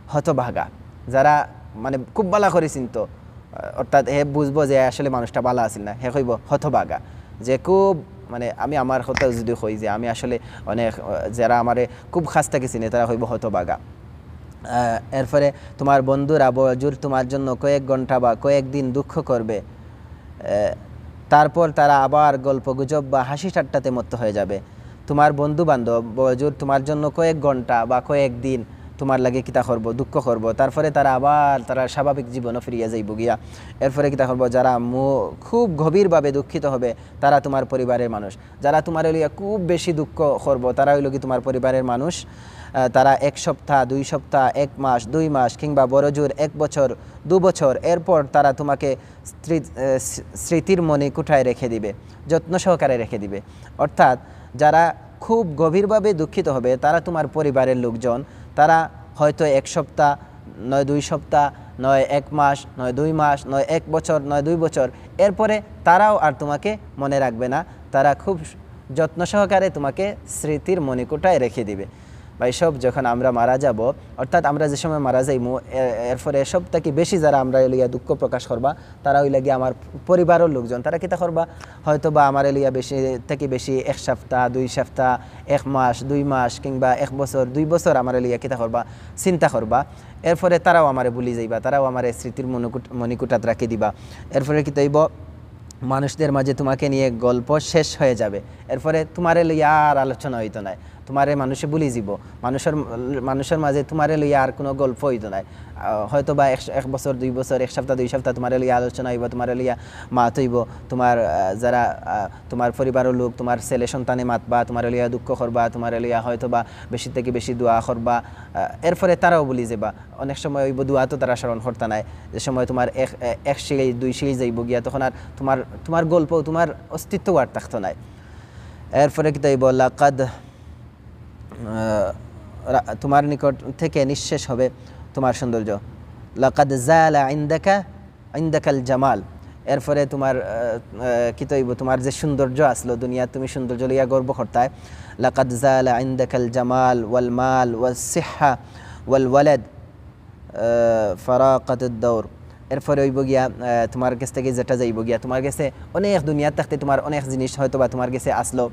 "হতভাগা।" যারা মানে খুব ভালা করি চিনতো, আহ, অর্থাৎ হে বুঝবো যে আসলে মানুষটা ভালা আছিল না, হে কইব, "হতভাগা।" যে খুব মানে আমি আমার কথা যদি কই যে আমি আসলে অনেক, আহ, যারা আমারে খুব খাস থাকি চিনে, তারা কইব, "হতভাগা।" আহ, এরপরে তোমার বন্ধুরা বড়জোর তোমার জন্য কয়েক ঘন্টা বা কয়েক দিন দুঃখ করবে। আহ, তারপর তারা আবার গল্প গুজব বা হাসি ঠাট্টাতে মত্ত হয়ে যাবে। তোমার বন্ধু বান্ধব বড়জোর তোমার জন্য কয়েক ঘন্টা বা কয়েক দিন তোমার লাগি কিতা করবো, দুঃখ করবো, তারপরে তারা আবার তারা স্বাভাবিক জীবনও ফিরিয়া যাইবো গিয়া। এরপরে কিতা করবো, যারা মু-, খুব গভীরভাবে দুঃখিত হবে, তারা তোমার পরিবারের মানুষ। যারা তোমারে লইয়া খুব বেশি দুঃখ করবো, তারা অইলো কি তোমার পরিবারের মানুষ। আহ, তারা এক সপ্তাহ, দুই সপ্তাহ, এক মাস, দুই মাস, কিংবা বড়জোর এক বছর, দু বছর, এরপর তারা তোমাকে স্মৃ-, আহ, স্মৃ-, স্মৃতির মণিকোঠায় রেখে দিবে, যত্ন সহকারে রেখে দিবে। অর্থাৎ যারা খুব গভীরভাবে দুঃখিত হবে, তারা তোমার পরিবারের লোকজন। তারা হয়তো এক সপ্তাহ, নয় দুই সপ্তাহ, নয় এক মাস, নয় দুই মাস, নয় এক বছর, নয় দুই বছর, এরপরে তারাও আর তোমাকে মনে রাখবে না। তারা খুব যত্ন সহকারে তোমাকে স্মৃতির মণিকোঠায় রেখে দিবে। ভাই সব, যখন আমরা মারা যাব, অর্থাৎ আমরা যে সময় মারা যাইমু, এ-, এরপরে সব থাকি বেশি যারা আমরা লইয়া দুঃখ প্রকাশ করবা, তারা অইলা গিয়া আমার পরিবারের লোকজন। তারা কিতা করবা, হয়তো বা আমারে লইয়া বেশি থাকি বেশি এক সপ্তাহ, দুই সপ্তাহ, এক মাস, দুই মাস, কিংবা এক বছর, দুই বছর আমারে লইয়া কিতা করবা, চিন্তা করবা। এরপরে তারাও আমারে ভুলি যাইবা, তারাও আমারে স্মৃতির মণিকোঠ-, মণিকোঠাত রাখি দিবা। এরপরে কিতা অইবো, মানুষদের মাঝে তোমাকে নিয়ে গল্প শেষ হয়ে যাবে। এরপরে তোমারে লইয়া আর আলোচনা অইতো নায়, তোমারে মানুষে ভুলি যিবো, মানুষের, মানুষের মাঝে তোমারে লইয়া আর কোনো গল্প অইতো নায়। আহ, হয়তো বা এক, এক বছর, দুই বছর, এক সপ্তাহ, দুই সপ্তাহ তোমারে লইয়া আলোচনা অইবো, তোমারে লইয়া মাত অইবো, তোমার, আহ, যারা, আহ, তোমার পরিবারের লোক, তোমার ছেলে সন্তানে মাতবা, তোমারে লইয়া দুঃখ করবা, তোমারে লইয়া হয়তো বা বেশি থাকি বেশি দোয়া করবা। আহ, এরপরে তারাও ভুলি যাবা। অনেক সময় অইবো দোয়া তো তারা স্মরণ করতা নায়, যে সময় তোমার এক, এ-, এক সিঁড়ি, দুই সিঁড়ি যাইবো গিয়া, তখন আর তোমার, তোমার গল্প, তোমার অস্তিত্ব আর থাকতো নায়। এরপরে কিতা অইবো, লাকাদ, আহ, রা-, তোমার নিকট থেকে নিঃশেষ হবে তোমার সৌন্দর্য। লাকাদ জালা ইনদাকা, ইনদাকাল জামাল। এরপরে তোমার, আহ, আহ, কিতা অইবো, তোমার যে সৌন্দর্য আসলো দুনিয়াত, তুমি সৌন্দর্য লইয়া গর্ব করতায়। লাকাদ জালা ইনদাকাল জামাল ওয়াল মাল ওয়াস সিহা ওয়াল ওয়ালাদ, আহ, ফারাকাতুদ দাওর। এরপরে অইবো গিয়া, আহ, তোমার গেছ থাকি যেটা যাইবো গিয়া, তোমার গেছে অনেক দুনিয়াত থাকতে তোমার অনেক জিনিস হয়তো বা তোমার গেছে আসলো,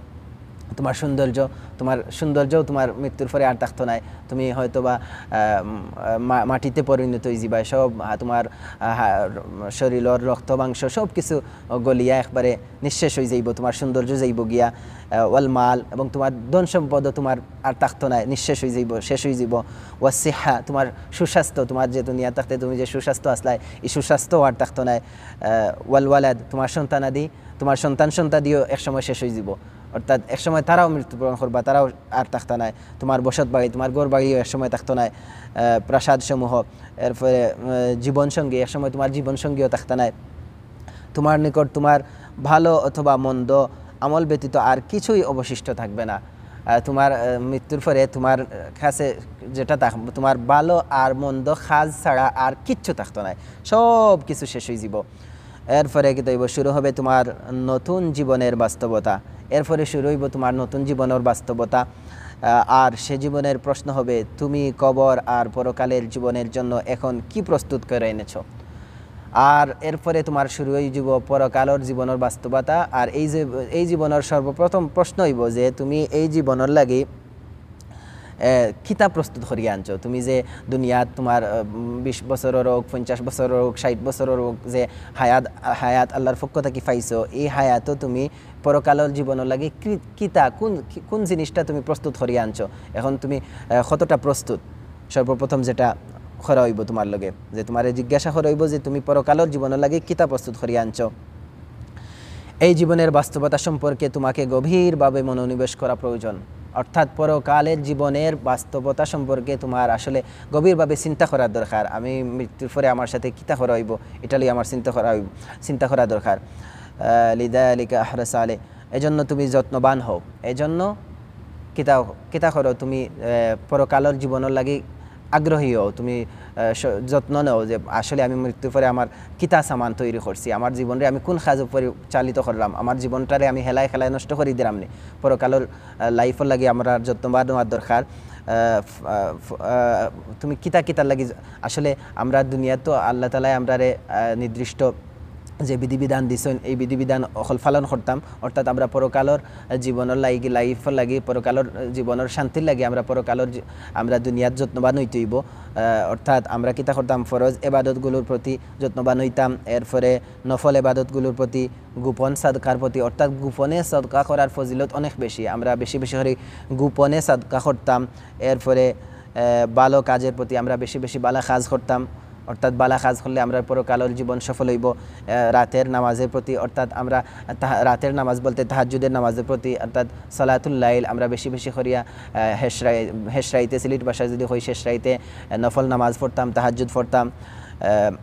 তোমার সৌন্দর্য, তোমার সৌন্দর্যও তোমার মৃত্যুর পরে আর থাকতো নায়। তুমি হয়তো বা, আহ, উম, আহ, মা-, মাটিতে পরিণত অই যিবায়, সব, আহ, তোমার, আহ, হা-, শরীরর রক্ত মাংস সব কিছু গলিয়া একবারে নিঃশেষ অই যাইবো, তোমার সৌন্দর্য যাইবো গিয়া, আহ, ওয়াল মাল, এবং তোমার ধন সম্পদও তোমার আর থাকতো নায়, নিঃশেষ অই যাইবো, শেষ অই যাইবো। ওয়াস সিহা, তোমার সুস্বাস্থ্য, তোমার যে দুনিয়া থাকতে তুমি যে সুস্বাস্থ্য আসলায়, এই সুস্বাস্থ্য আর থাকতো নায়। আহ, ওয়াল ওয়ালাদ, তোমার সন্তানাদি, তোমার সন্তান সন্তাদিও একসময় শেষ অই যাইবো, অর্থাৎ একসময় তারাও মৃত্যুবরণ করবা, তারাও আর থাকতা নায়। তোমার বসত বাড়ি, তোমার ঘর বাড়িও একসময় থাকতো নায়, আহ, প্রাসাদ সমূহ, এরপরে, আহ, জীবনসঙ্গী, একসময় তোমার জীবনসঙ্গীও থাকতা নায়। তোমার নিকট তোমার ভালো অথবা মন্দ আমল ব্যতীত আর কিছুই অবশিষ্ট থাকবে না। আহ, তোমার, আহ, মৃত্যুর পরে তোমার কাছে যেটা থাক-, তোমার ভালো আর মন্দ কাজ ছাড়া আর কিচ্ছু থাকতো নায়, সব কিছু শেষ অই যাইবো। এরপরে কিতা অইবো, শুরু হবে তোমার নতুন জীবনের বাস্তবতা। এরপরে শুরু অইবো তোমার নতুন জীবনের বাস্তবতা। আহ, আর সে জীবনের প্রশ্ন হবে, তুমি কবর আর পরকালের জীবনের জন্য এখন কি প্রস্তুত করে এনেছো? আর এরপরে তোমার শুরু অই যাইবো পরকালর জীবনের বাস্তবতা। আর এই যে, এই জীবনের সর্বপ্রথম প্রশ্ন অইবো যে তুমি এই জীবনের লাগি, এ, কিতা প্রস্তুত করিয়া আনছো? তুমি যে দুনিয়াত তোমার, আহ, উম, বিশ বছরর হোক, পঞ্চাশ বছরর হোক, ষাট বছরর হোক, যে হায়াত, হায়াত আল্লাহর পক্ষ থাকি পাইছো, এই হায়াতও তুমি পরকালর জীবনের লাগি কি-, কিতা, কোন, কি-, কোন জিনিসটা তুমি প্রস্তুত করিয়া আনছো? এখন তুমি, আহ, কতটা প্রস্তুত? সর্বপ্রথম যেটা করা অইবো তোমার লগে, যে তোমারে জিজ্ঞাসা করা অইবো যে তুমি পরকালর জীবনের লাগি কিতা প্রস্তুত করিয়া আনছো। এই জীবনের বাস্তবতা সম্পর্কে তোমাকে গভীরভাবে মনোনিবেশ করা প্রয়োজন। অর্থাৎ পরকালের জীবনের বাস্তবতা সম্পর্কে তোমার আসলে গভীরভাবে চিন্তা করার দরকার। আমি মৃত্যুর পরে আমার সাথে কিতা করা অইবো, এটা লইয়া আমার চিন্তা করা অইবো, চিন্তা করা দরকার। আহ, লিযালিকা আহরিস আলাইহি, এজন্য তুমি যত্নবান হও। এজন্য কিতা, কিতা করো তুমি, আহ, পরকালর জীবনের লাগি আগ্রহী হও, তুমি, আহ, স-, যত্ন নেও যে আসলে আমি মৃত্যুর পরে আমার কিতা সামান তৈরি করছি, আমার জীবনরে আমি কোন কাজে পরিচালিত করলাম, আমার জীবনটারে আমি হেলায় খেলায় নষ্ট করি দিলাম নি, পরকালর, আহ, লাইফর লাগি আমরা যত্নবান হওয়ার দরকার। আহ, ফ-, আহ, ফ-, আহ, তুমি কিতা কিতার লাগি জ-, আসলে আমরা দুনিয়াত তো আল্লাহ তাআলায় আমরারে, আহ, নির্দিষ্ট যে বিধিবিধান দিছইন, এই বিধিবিধান অকল পালন করতাম, অর্থাৎ আমরা পরকালর জীবনর লাগি, life-র লাগি, পরকালর জীবনর শান্তির লাগি আমরা পরকালর জী-, আমরা দুনিয়াত যত্নবান অইতে অইবো। আহ, অর্থাৎ আমরা কিতা করতাম, ফরজ এবাদতগুলোর প্রতি যত্নবান অইতাম, এরপরে নফল এবাদতগুলোর প্রতি, গোপন সদকার প্রতি, অর্থাৎ গোপনে সদকা করার ফজিলত অনেক বেশি। আমরা বেশি বেশি করি গোপনে সদকা করতাম। এরপরে, আহ, ভালো কাজের প্রতি আমরা বেশি বেশি ভালা কাজ করতাম, অর্থাৎ ভালা কাজ করলে আমরার পরকালর জীবন সফল অইবো। আহ, রাতের নামাজের প্রতি, অর্থাৎ আমরা তাহা-, রাতের নামাজ বলতে তাহাজ্জুদের নামাজের প্রতি, অর্থাৎ সালাতুল লাইল আমরা বেশি বেশি করিয়া, আহ, হেশরাই-, হেশরাইতে, সিলেট ভাষায় যদি কই, শেষরাইতে, আহ, নফল নামাজ পড়তাম, তাহাজ্জুদ পড়তাম। আহ,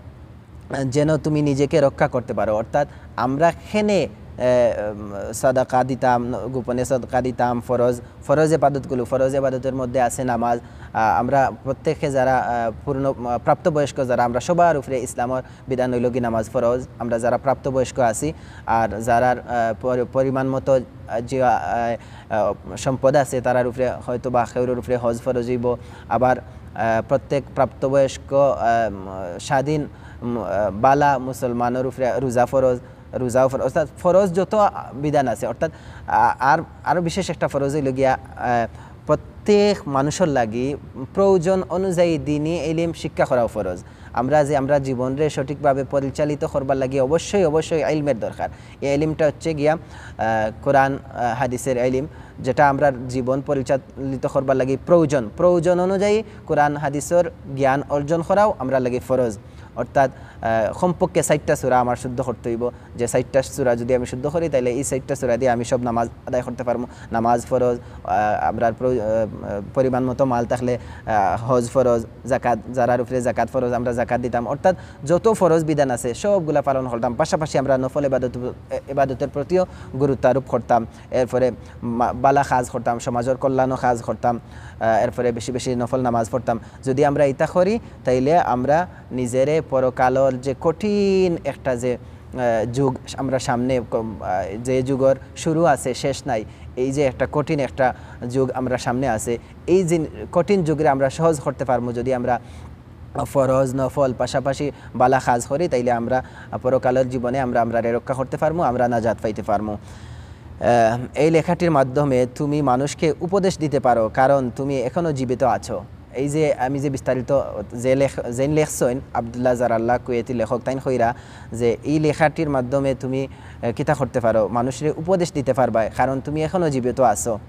যেন তুমি নিজেকে রক্ষা করতে পারো। অর্থাৎ আমরা কেনে, এ, উম, সদকা দিতাম, ন-, গোপনে সদকা দিতাম, ফরজ, ফরজ এবাদতগুলো, ফরজ এবাদতের মধ্যে আছে নামাজ। আ, আমরা প্রত্যেকে যারা, আ, পূর্ণ, আ, প্রাপ্তবয়স্ক যারা, আমরা সবার উপরে ইসলামর বিধান অইলো কি নামাজ ফরজ। আমরা যারা প্রাপ্তবয়স্ক আছি, আর যারার, আ, পরি-, পরিমাণ মতো, আ, যে, আ, আ, সম্পদ আছে, তারার উপরে হয়তো বা কেউর উপরে হজ ফরজ অইবো। আবার, আ, প্রত্যেক প্রাপ্তবয়স্ক, আ, উম, স্বাধীন উম, আহ, বালা মুসলমানর উপরে রোজা ফরজ, রোজাও ফরজ, অর্থাৎ ফরজ যত, আহ, বিধান আছে, অর্থাৎ, আ-, আর, আরো বিশেষ একটা ফরজ অইলো গিয়া, আহ, প্রত্যেক মানুষর লাগি প্রয়োজন অনুযায়ী দ্বীনি ইলিম শিক্ষা করাও ফরজ। আমরা যে আমরা জীবনরে সঠিকভাবে পরিচালিত করবার লাগি অবশ্যই, অবশ্যই ইলমের দরকার। এই ইলিমটা হচ্ছে গিয়া, আহ, কোরআন, আহ, হাদিসের ইলিম, যেটা আমরা জীবন পরিচালিত করবার লাগি প্রয়োজন। প্রয়োজন অনুযায়ী কোরআন হাদিসর জ্ঞান অর্জন করাও আমরা লাগি ফরজ। অর্থাৎ, আহ, কমপক্ষে চাইরটা সূরা আমার শুদ্ধ করতে অইবো। যে চাইরটা সূরা যদি আমি শুদ্ধ করি, তাইলে এই চাইরটা সূরা দিয়া আমি সব নামাজ আদায় করতে পারমু। নামাজ ফরজ, আহ, আমরার প্র-, আহ, পরিমাণ মতো মাল থাকলে, আহ, হজ ফরজ, জাকাত, যারার উপরে জাকাত ফরজ, আমরা জাকাত দিতাম। অর্থাৎ যত ফরজ বিধান আছে, সবগুলা পালন করতাম। পাশাপাশি আমরা নফল এবাদত, এবাদতের প্রতিও গুরুত্ব আরোপ করতাম। এরপরে মা-, বালা কাজ করতাম, সমাজর কল্যাণও কাজ করতাম। আহ, এরপরে বেশি বেশি নফল নামাজ পড়তাম। যদি আমরা ইতা করি, তাইলে আমরা নিজেরে পরকালর যে কঠিন একটা যে, আহ, যুগ আমরা সামনে ক-, আহ, যে যুগর শুরু আছে, শেষ নাই, এই যে একটা কঠিন একটা যুগ আমরা সামনে আছে, এই যে কঠিন যুগরে আমরা সহজ করতে পারমু। যদি আমরা ফরজ, নফল, পাশাপাশি বালা কাজ করি, তাইলে আমরা পরকালর জীবনে আমরা, আমরারে রক্ষা করতে পারমু, আমরা নাজাত পাইতে পারমু। আহ, এই লেখাটির মাধ্যমে তুমি মানুষকে উপদেশ দিতে পারো, কারণ তুমি এখনো জীবিত আছো। এই যে আমি যে বিস্তারিত যে লেখ-, যেইন লেখছইন, আব্দুল্লাহ জারাল্লাহ কুয়েতি লেখক, তাইন কইরা যে এই লেখাটির মাধ্যমে তুমি, আহ, কিতা করতে পারো, মানুষরে উপদেশ দিতে পারবায়, কারণ তুমি এখনো জীবিত আছো।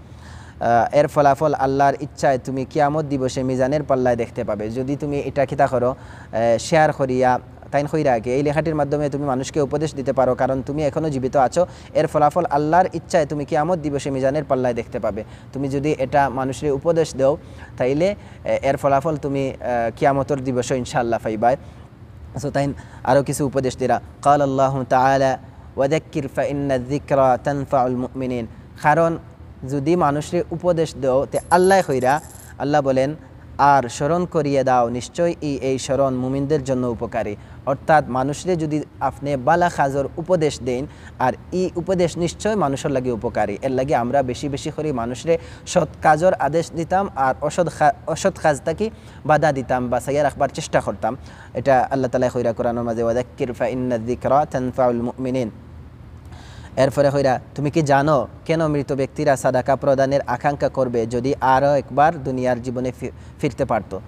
আহ, এর ফলাফল আল্লাহর ইচ্ছায় তুমি কিয়ামত দিবসে মিজানের পাল্লায় দেখতে পাবে। যদি তুমি এটা কিতা করো, আহ, share করিয়া, তাইন কইরা কি, এই লেখাটির মাধ্যমে তুমি মানুষকে উপদেশ দিতে পারো, কারণ তুমি এখনো জীবিত আছো। এর ফলাফল আল্লাহর ইচ্ছায় তুমি কিয়ামত দিবসে মিজানের পাল্লায় দেখতে পাবে। তুমি যদি এটা মানুষরে উপদেশ দেও, তাইলে, এ, এর ফলাফল তুমি, আহ, কিয়ামতর দিবসে ইনশাআল্লাহ পাইবায়। So, তাইন আরো কিছু উপদেশ দিরা। قال الله تعالى: وذكر فإن الذكرى تنفع المؤمنين। কারণ যদি মানুষরে উপদেশ দেও, তে আল্লাহ কইরা, আল্লাহ বলেন, "আর স্মরণ করিয়ে দাও, নিশ্চয়ই এই, এই স্মরণ মুমিনদের জন্য উপকারী।" অর্থাৎ মানুষরে যদি আপনি বালা কাজর উপদেশ দেইন, আর এই উপদেশ নিশ্চয় মানুষর লাগি উপকারী। এর লাগি আমরা বেশি বেশি করি মানুষরে সৎ কাজর আদেশ দিতাম, আর অসৎ কা-, অসৎ কাজ থাকি বাধা দিতাম, বাঁচাইয়া রাখবার চেষ্টা করতাম। এটা আল্লাহ তাআলায় কইরা কোরআনর মাঝে, "ওয়াযাক্কির ফাইন্না যিকরা তানফাউল মুমিনিন।" এরপরে কইরা, "তুমি কি জানো কেন মৃত ব্যক্তিরা সাদাকা প্রদানের আকাঙ্ক্ষা করবে যদি আরও একবার দুনিয়ার জীবনে ফি-, ফিরতে পারতো?"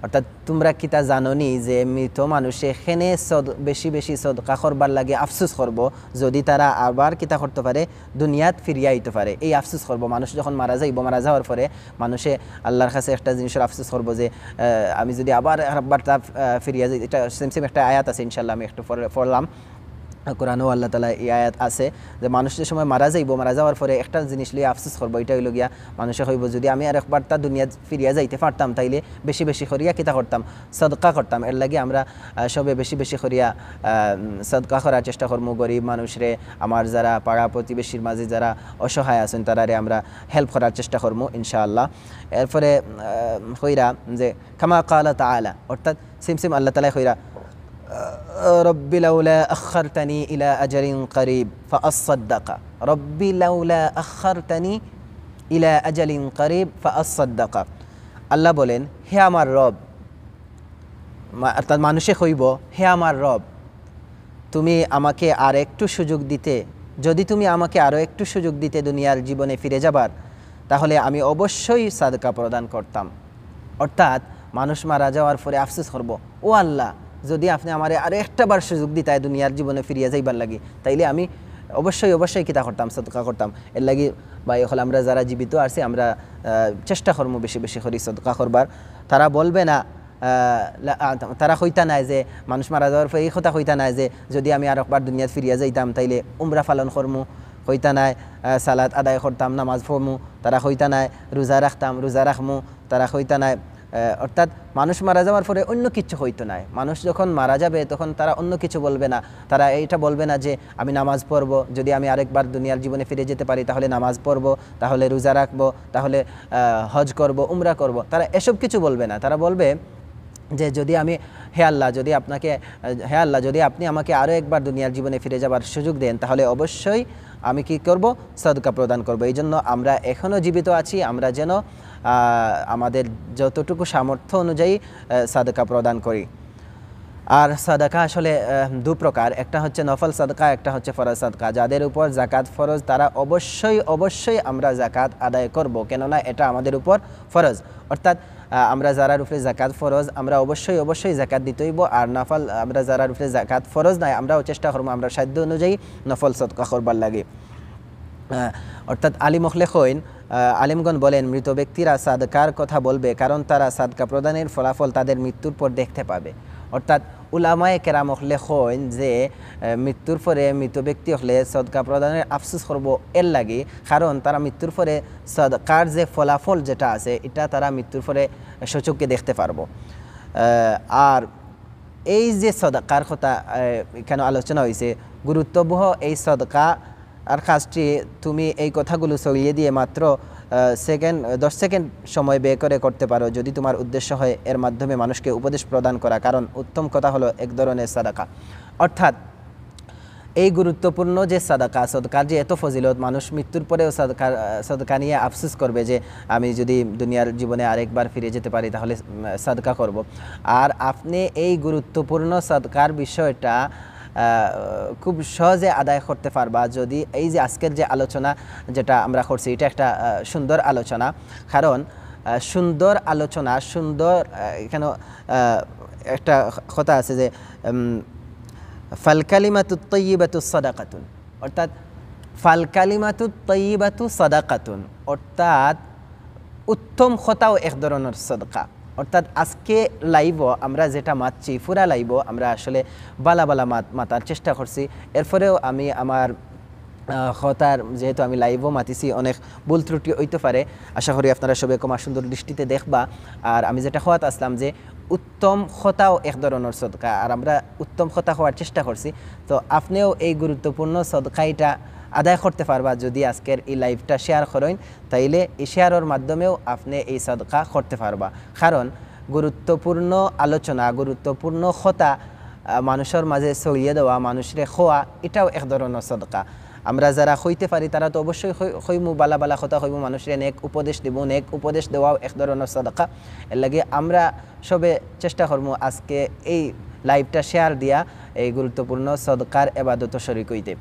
অর্থাৎ, তোমরা কিতা জানো নি যে মৃত মানুষে কেনে সদ-, বেশি বেশি সদকা করবার লাগি আফসোস করবো, যদি তারা আবার কিতা করতে পারে, দুনিয়াত ফিরিয়া আইতে পারে? এই আফসোস করবো। মানুষ যখন মারা যাইবো, মারা যাওয়ার পরে মানুষে আল্লাহর কাছে একটা জিনিসের আফসোস করবো যে, আহ, আমি যদি আবার একবার তা, আহ, ফিরিয়া যাই, এটা সেম সেম একটা আয়াত আছে, ইনশাল্লাহ আমি একটু পরে পড়লাম। কোরআনেও আল্লাহ তাআলা এই আয়াত আছে যে মানুষ যে সময় মারা যাইবো, মারা যাওয়ার পরে একটা জিনিস লইয়া আফসোস করবো, এটা হইলো গিয়া মানুষে কইবো, "যদি আমি আর একবার তা দুনিয়াত ফিরিয়া যাইতে পারতাম, তাইলে বেশি বেশি করিয়া কিতা করতাম? সদকা করতাম।" এর লাগি আমরা, আহ, সবে বেশি বেশি করিয়া, আহ, সদকা করার চেষ্টা করমু। গরিব মানুষরে, আমার যারা পাড়া প্রতিবেশীর মাঝে যারা অসহায় আছেন, তারারে আমরা হেল্প করার চেষ্টা করমু ইনশাআল্লাহ। এরপরে, আহ, কইরা যে, কামা কালা তাআলা, অর্থাৎ সেম সেম আল্লাহ তাআলা কইরা, "রব্বি লাউলা আখখারতানি ইলা আজালিন করিব ফাআসসাদ্দাকা। রব্বি লাউলা আখখারতানি ইলা আজালিন করিব ফাআসসাদ্দাকা।" আল্লাহ বলেন, "হে আমার রব", মা-, অর্থাৎ মানুষে কইবো, "হে আমার রব, তুমি আমাকে আর একটু সুযোগ দিতে, যদি তুমি আমাকে আরও একটু সুযোগ দিতে দুনিয়ার জীবনে ফিরে যাবার, তাহলে আমি অবশ্যই সাদকা প্রদান করতাম। অর্থাৎ মানুষ মারা যাওয়ার পরে আফসোস করব, "ও আল্লাহ, যদি আপনে আমারে আরও একটা বার সুযোগ দিতায় দুনিয়ার জীবনে ফিরিয়া যাইবার লাগি, তাইলে আমি অবশ্যই, অবশ্যই কিতা করতাম, সদকা করতাম।" এর লাগি ভাই অকল, আমরা যারা জীবিত আছি, আমরা, আহ, চেষ্টা করমু বেশি বেশি করি সদকা করবার। তারা বলবে না, আহ, লা-, আহ, তারা কইতা নায় যে, মানুষ মারা যাওয়ার পরে এই কথা কইতা নায় যে, "যদি আমি আর একবার দুনিয়াত ফিরিয়া যাইতাম, তাইলে উমরা পালন করমু," কইতা নায়, আহ, সালাত আদায় করতাম, নামাজ পড়মু, তারা কইতা নায়, "রোজা রাখতাম, রোজা রাখমু," তারা কইতা নায়। আহ, অর্থাৎ মানুষ মারা যাওয়ার পরে অন্য কিছু কইতো নায়। মানুষ যখন মারা যাবে, তখন তারা অন্য কিছু বলবে না। তারা এইটা বলবে না যে, "আমি নামাজ পড়বো, যদি আমি আরেকবার দুনিয়ার জীবনে ফিরে যেতে পারি, তাহলে নামাজ পড়বো, তাহলে রোজা রাখবো, তাহলে, আহ, হজ করব, উমরা করব।" তারা এসব কিছু বলবে না। তারা বলবে যে, "যদি আমি, হে আল্লাহ, যদি আপনাকে, আহ, হে আল্লাহ, যদি আপনি আমাকে আরও একবার দুনিয়ার জীবনে ফিরে যাবার সুযোগ দেন, তাহলে অবশ্যই আমি কি করব? সদকা প্রদান করব।" এই জন্য আমরা এখনও জীবিত আছি, আমরা যেন, আহ, আমাদের যতটুকু সামর্থ্য অনুযায়ী, আহ, সদকা প্রদান করি। আর সাদাকা আসলে, আহ, দু প্রকার, একটা হচ্ছে নফল সাদাকা, একটা হচ্ছে ফরজ সাদাকা। যাদের উপর জাকাত ফরজ, তারা অবশ্যই, অবশ্যই আমরা জাকাত আদায় করব, কেননা এটা আমাদের উপর ফরজ। অর্থাৎ, আহ, আমরা যারার উপরে জাকাত ফরজ, আমরা অবশ্যই, অবশ্যই জাকাত দিতে হইব। আর নফল, আমরা যারার উপরে জাকাত ফরজ নাই, আমরাও চেষ্টা করবো আমরা সাধ্য অনুযায়ী নফল সদকা করবার লাগি। আহ, অর্থাৎ আলিম অকলে কইন, আহ, আলিমগণ বলেন, মৃত ব্যক্তিরা সাদকার কথা বলবে, কারণ তারা সাদকা প্রদানের ফলাফল তাদের মৃত্যুর পর দেখতে পাবে। অর্থাৎ উলামায়ে কেরাম অকলে কইন যে, আহ, মৃত্যুর পরে মৃত ব্যক্তি অকলে সদকা প্রদানের আফসোস করব এর লাগি, কারণ তারা মৃত্যুর পরে সদকার যে ফলাফল যেটা আছে, এটা তারা মৃত্যুর পরে স্বচক্ষে দেখতে পারবো। আহ, আর এই যে সদকার কথা, আহ, এখানে আলোচনা হয়েছে, গুরুত্ববহ এই সদকা আর কাজটি তুমি এই কথাগুলো ছড়িয়ে দিয়ে মাত্র, আহ, সেকেন্ড, দশ সেকেন্ড সময় ব্যয় করে করতে পারো, যদি তোমার উদ্দেশ্য হয় এর মাধ্যমে মানুষকে উপদেশ প্রদান করা, কারণ উত্তম কথা হলো এক ধরনের সাদাকা। অর্থাৎ এই গুরুত্বপূর্ণ যে সাদাকা, সদকার যে এত ফজিলত, মানুষ মৃত্যুর পরেও সাদকা, আহ, সদকা নিয়ে আফসোস করবে যে, "আমি যদি দুনিয়ার জীবনে আরেকবার ফিরে যেতে পারি, তাহলে, উম, সাদকা করব।" আর আপনি এই গুরুত্বপূর্ণ সদকার বিষয়টা আহ, খুব সহজে আদায় করতে পারবা, যদি এই যে আজকের যে আলোচনা যেটা আমরা করছি, এটা একটা, আহ, সুন্দর আলোচনা। কারণ, আহ, সুন্দর আলোচনা, সুন্দর, আহ, এখানে, আহ, একটা কথা আছে যে, উম, "ফাল কালিমাতুত তাইয়িবাতু সাদাকাতুন", অর্থাৎ "ফাল কালিমাতুত তাইয়িবাতু সাদাকাতুন", অর্থাৎ উত্তম কথাও এক ধরনের সদকা। অর্থাৎ আজকে লাইভও আমরা যেটা মাতছি, পুরা লাইভও আমরা আসলে বালা বালা মাত-, মাতার চেষ্টা করছি। এরপরেও আমি আমার, আহ, কথার, যেহেতু আমি লাইভও মাতিছি, অনেক ভুল ত্রুটি হইতে পারে, আশা করি আপনারা সবে ক্ষমা সুন্দর দৃষ্টিতে দেখবা। আর আমি যেটা হওয়াত আসলাম যে উত্তম কথাও এক ধরনের সদকা, আর আমরা উত্তম কথা হওয়ার চেষ্টা করছি। তো আপনিও এই গুরুত্বপূর্ণ সদকাইটা আদায় করতে পারবা যদি আজকের এই লাইভটা শেয়ার করেন, তাইলে এই শেয়ারর মাধ্যমেও আপনি এই সদকা করতে পারবা। কারণ গুরুত্বপূর্ণ আলোচনা, গুরুত্বপূর্ণ কথা, আহ, মানুষের মাঝে ছড়িয়ে দেওয়া, মানুষরে খোয়া, এটাও এক ধরনের সদকা। আমরা যারা কইতে পারি, তারা তো অবশ্যই কই-, কইমু, বালা বালা কথা কইমু, মানুষরে নেক উপদেশ দিমু, নেক উপদেশ দেওয়াও এক ধরনের সদকা। এর লাগি আমরা সবে চেষ্টা করমু আজকে এই লাইভটা শেয়ার দিয়া এই গুরুত্বপূর্ণ সদকার এবাদত শরিক হইতে।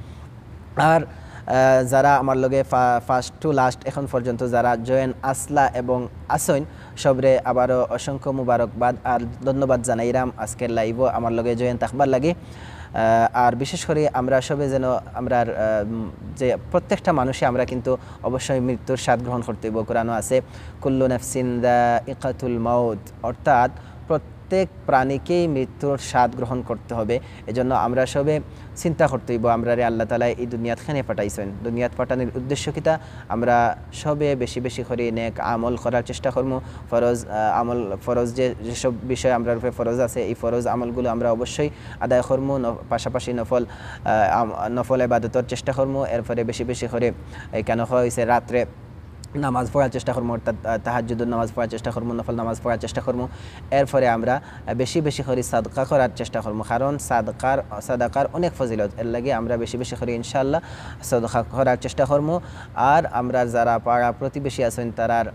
আর, আহ, যারা আমার লগে ফা-, first to last এখন পর্যন্ত যারা জয়েন আসলা এবং আসইন, সবরে আবারও অসংখ্য মুবারকবাদ আর ধন্যবাদ জানাইরাম আজকের লাইভও আমার লগে জয়েন থাকবার লাগি। আহ, আর বিশেষ করে আমরা সবে যেন আমরার, আহ, উম, যে প্রত্যেকটা মানুষে আমরা কিন্তু অবশ্যই মৃত্যুর স্বাদ গ্রহণ করতে হইব। কোরআনও আছে, "কুল্লু নাফসিন যায়িকাতুল মাউত", অর্থাৎ প্রত্যেক প্রাণীকেই মৃত্যুর স্বাদ গ্রহণ করতে হবে। এজন্য আমরা সবে চিন্তা করতে হইব, আমরারে আল্লাহ তাআলায় এই দুনিয়াত কেনে পাঠাইছেন, দুনিয়াত পাঠানোর উদ্দেশ্য কিতা? আমরা সবে বেশি বেশি করে নেক আমল করার চেষ্টা করমু। ফরজ, আহ, আমল, ফরজ যে, যেসব বিষয় আমরার উপরে ফরজ আছে, এই ফরজ আমলগুলো আমরা অবশ্যই আদায় করমু। ন-, পাশাপাশি নফল, আহ, আম-, নফল ইবাদতর চেষ্টা করমু। এরপরে বেশি বেশি করে, এই কেন কওয়া হইছে, রাত্রে নামাজ পড়ার চেষ্টা করমু, অর্থাৎ, আহ, তাহাজ্জুদর নামাজ পড়ার চেষ্টা করমু, নফল নামাজ পড়ার চেষ্টা করমু। এরপরে আমরা, আহ, বেশি বেশি করি সাদকা করার চেষ্টা করমু, কারণ সাদকার, সাদাকার অনেক ফজিলত। এর লাগি আমরা বেশি বেশি করি ইনশাআল্লাহ সাদকা করার চেষ্টা করমু। আর আমরা যারা পাড়া প্রতিবেশী আছইন, তারার, আহ,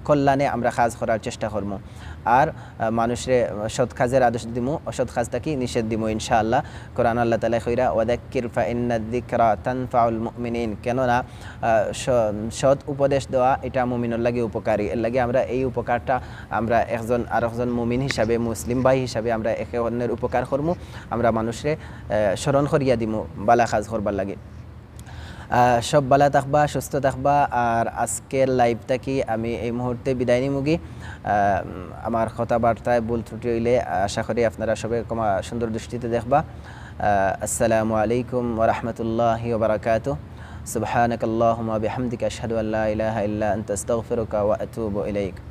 কল্যাণে আমরা কাজ করার চেষ্টা করমু। আর, আহ, মানুষরে সৎ কাজের আদেশ দিমু, অসৎ কাজ থাকি নিষেধ দিমু ইনশাআল্লাহ। কোরআন আল্লাহ তাআলা কইরা, "ওয়াদাক্কির ফাইন্নায যিকরা তানফাউল মুমিনিন।" কেননা, আহ, স-, সৎ উপদেশ দেওয়া এটা মুমিনর লাগি উপকারী। এর লাগি আমরা এই উপকারটা আমরা একজন আরেকজন মুমিন হিসাবে, মুসলিম ভাই হিসাবে আমরা একে অন্যের উপকার করমু, আমরা মানুষরে, আহ, স্মরণ করিয়া দিমু বালা কাজ করবার লাগি। আহ, সব বালা থাকবা, সুস্থ থাকবা। আর আজকের live থাকি আমি এই মুহূর্তে বিদায় নিমুগি। আহ, আমার কথাবার্তায় ভুল ত্রুটি হইলে আশা করি আপনারা সবে ক্ষমা সুন্দর দৃষ্টিতে দেখবা। আহ, আসসালামু আলাইকুম ওয়া রাহমাতুল্লাহি ওয়া বারাকাতুহু। সুবহানাকাল্লাহুম্মা বিহামদিকা, আশহাদু আল্লা ইলাহা ইল্লা আনতা, আস্তাগফিরুকা ওয়া আতুবু ইলাইক।